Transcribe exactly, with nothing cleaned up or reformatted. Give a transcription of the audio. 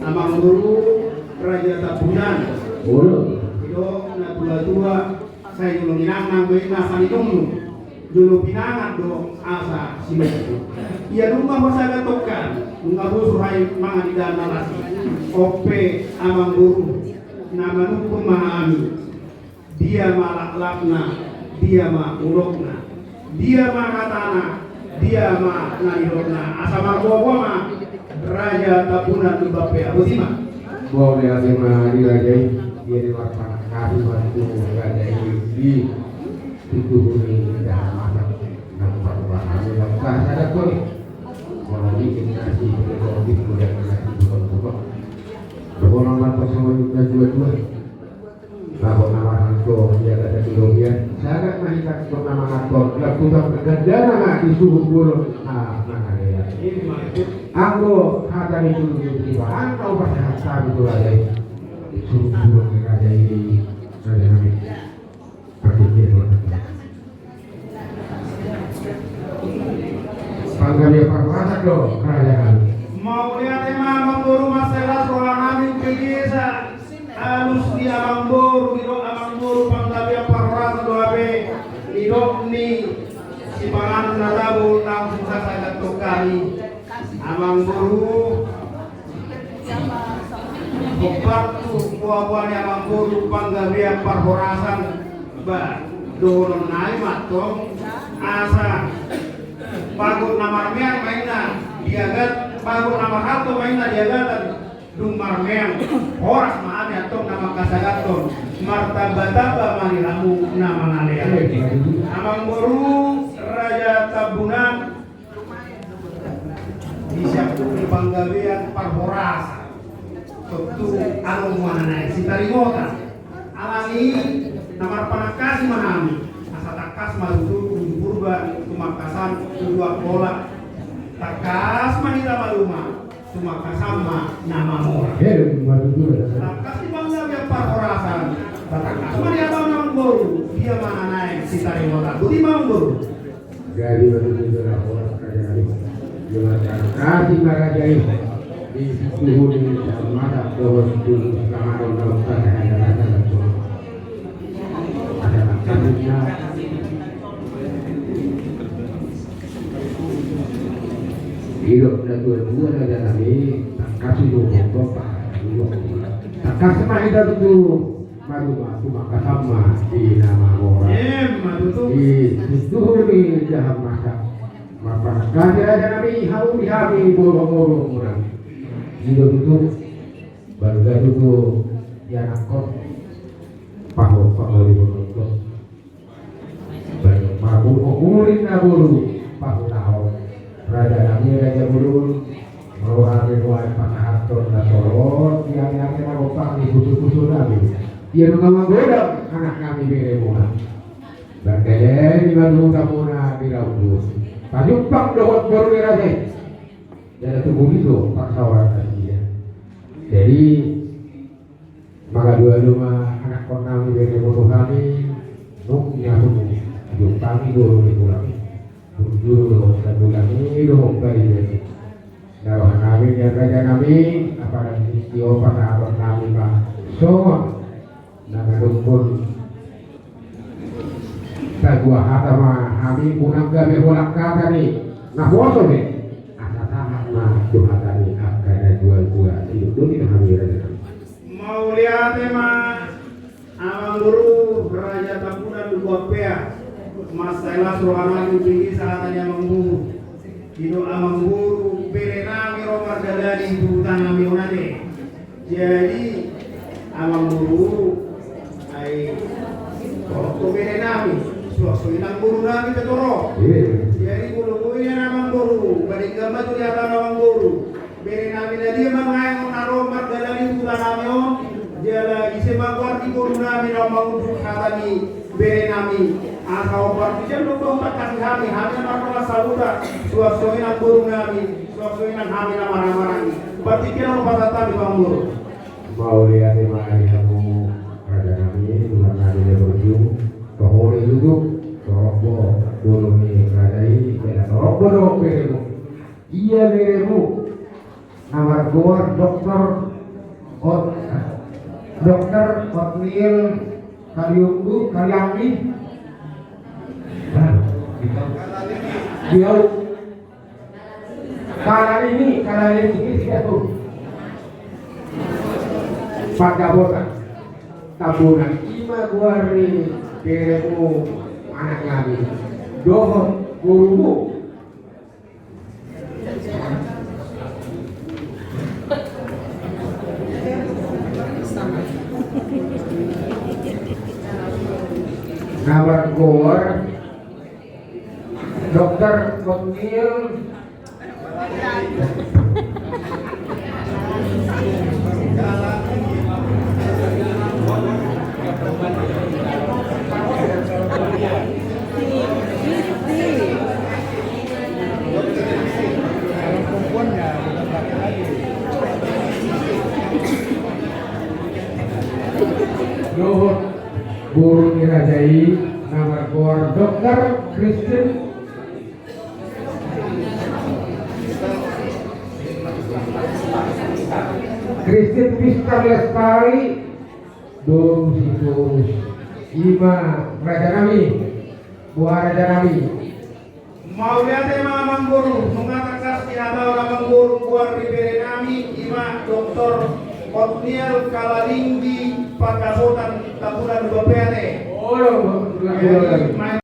Amangboru Raja Tambunan. Didok natuatua, sai jolo ninangnang do inna saninungnu, jolo pinangan do asa sinungkun. Ia nunga hupasahat tongkan, nunga bosur hami mangan di dalan na las i. On pe amangboru, na manungkun ma hami. Dia ma laklakna, dia ma ulokna, dia ma hatana, dia ma na nidokna. Asa marboaboa ma Raja Tambunan Lumban Pea. Boti ma. Mauliate ma di raja i. Dia di marpanangkasi ma tu raja i di situhuni dahamasan. Nang parumahan nang pasahaton i. Molo di gimnasi, di gimnasi, di gimnasi. Dohonon ma tu songon i na dua-dua. Laho na manganhon di atas di lobian, sagat ma hita tu na manganhon, laputan gandana ma di suhut bolon. Ah, mangalea. Anggo hata ni suhut bolon, ibahan kau pasahat hami tu raja i. Suhut bolon ni raja i, raja nami. Pakai dia bolon. Panggabean parhorasan do, kerajaan. Mauliate ma amangboru, mansai las roha nami umbegesa alus ni amangboru, didok amangboru panggabean parhorasan do hape, didok ni sipanganon na tabo langsung sasagat tongkan i. Amangboru, Hombar tu boaboa ni amangboru panggabean parhorasan, ba, dohonon nai ma antong, asa bagot na marmeang ma inna di agat, bagot na marhalto ma inna di agatan, dung marmeang, horas ma hami antong na manghasagathon, martambatamba ma di hamu na mangalehon. Amangboru Raja Tambunan, di siap tu panggabean parhorasan. Tontu adong muanan na sitaringotan. Alani na marpanangkasi ma hami. Asa tangkas ma tutu uju Purba, tumangkasan uju Angkola. Tangkas ma hita malua, tumangkasan ma na mamora. Tangkas di panggabean parhorasan. Tangkas ma di amangboru. Dia ma na sitaringotan. Boti ma amangboru. Jadi, bagi kita lapor kerajaan ini. Terima kasih, Pak Raja ini. Di situ, di kecamatan, bahwa itu, sama dong, dong, ada, ada, ada, ada. Ada, ada, ada. Hidup dan dua-dua ada, ada, ada. Kasih dong, dong, dong, Pak. Kasih, Pak, hidup itu. Malua, tumangkasan ma di na mamora. Ima tutu. Di situhuni dahamasan. Marpanangkasi raja nami, hamu di hami, boru-boru muna. Didok tutu. Balga tutu. Ianakhon. Paho, paho di boru. Baik, mabur umur inna boru, pahulahon. Raja nami, raja boru, roha ni roha pasahathon na solot, di ate-ate na gompa ni pusu-pusu nami. Dia nunga magodang anak nami bere muna. Berkeliling di baru utamuna di laut. Pajumpang dohot boru ni raja. Jadi tubuh itu, pasawan tadi ya. Jadi, Mangalualu ma anakhon nami bere boru hami, nunga hujumpangi boru ni tulang i. Burju do tulang i dohot bere i. Na roha nami nian raja nami, apalagi tio pasahaton nami ma songon na manungkun. Satua hata ma hami unang gabe holan hata ni naposo be. Asa sahat ma tu hata ni angka na dua-dua. Sidok do di hami raja nami. Mauliate ma amangboru Raja Tambunan Lumban Pea. Mansai las roha nami di sahat ni amangboru. Didok amangboru bere nami ro mardalani tu huta nami on ate. Jadi amangboru ai torop do bere nami. Suang songon i nang boru nami pe torop. Jadi molo boi nian amangboru badenggan ma tu di hata amangboru. Bere nami na dia ma nunga ro mardalani tu huta nami on. Jala ise ma goar ni boru nami na mangunduk hata ni bere nami. Asa hombar tu sian do tangkasi hami, hami na mardongan sahuta. Suang songon i nang boru nami, suang songon i nang hami na marhahamaranggi. Partingkian on pasahat hami tu amangboru. Mauliate ma di hamu raja nami, tulang nami na burju. Toho do i tutu, torop do boru ni raja i, jala torop do dohot beremu. Ia beremu. Na margoar dokter Ot-, dokter Otniel Kaliunggu, Kalianggi. Diau. Kalalingi, Kalalingi, Diau. Panggabean Tambunan, i ma goar ni beremu, anak nami. Dohot borumu. Na margoar dokter Otniel. Dohot boru ni raja i, na margoar dokter Christine, Christine Pister Lestari, Dom Sitorus. I ma raja nami, boha raja nami. Mauliate ma amangboru, nunga tangkas dihataon amangboru goar ni bere nami, i ma dokter Otniel Kalalinggi, Panggabean Tambunan Bapeane. Olo, olo, olo.